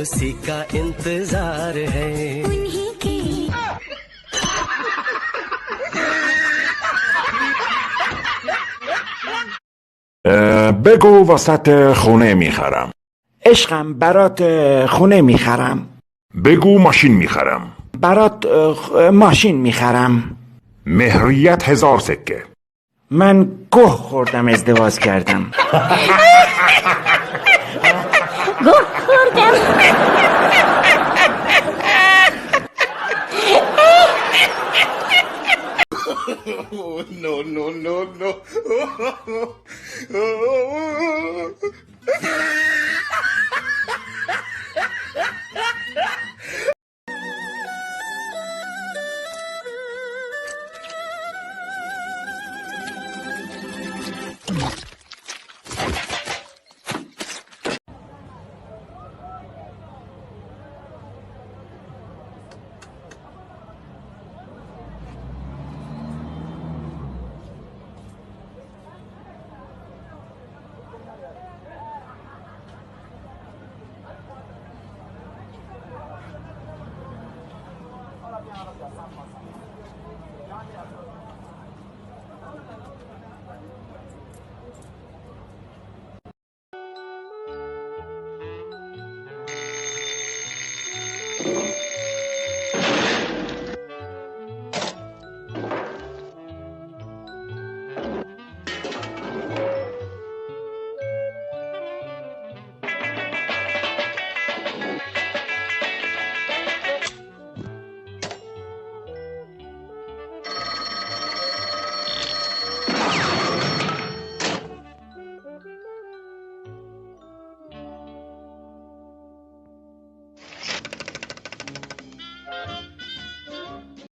उसी का इंतजार है। उन्हीं के। بگو واست خونه میخرم. عشقم، برات خونه میخرم. بگو ماشین میخرم. برات ماشین میخرم. مهریت 1000 سکه. من گه خوردم ازدواج کردم. گه خوردم. No, no, no, no.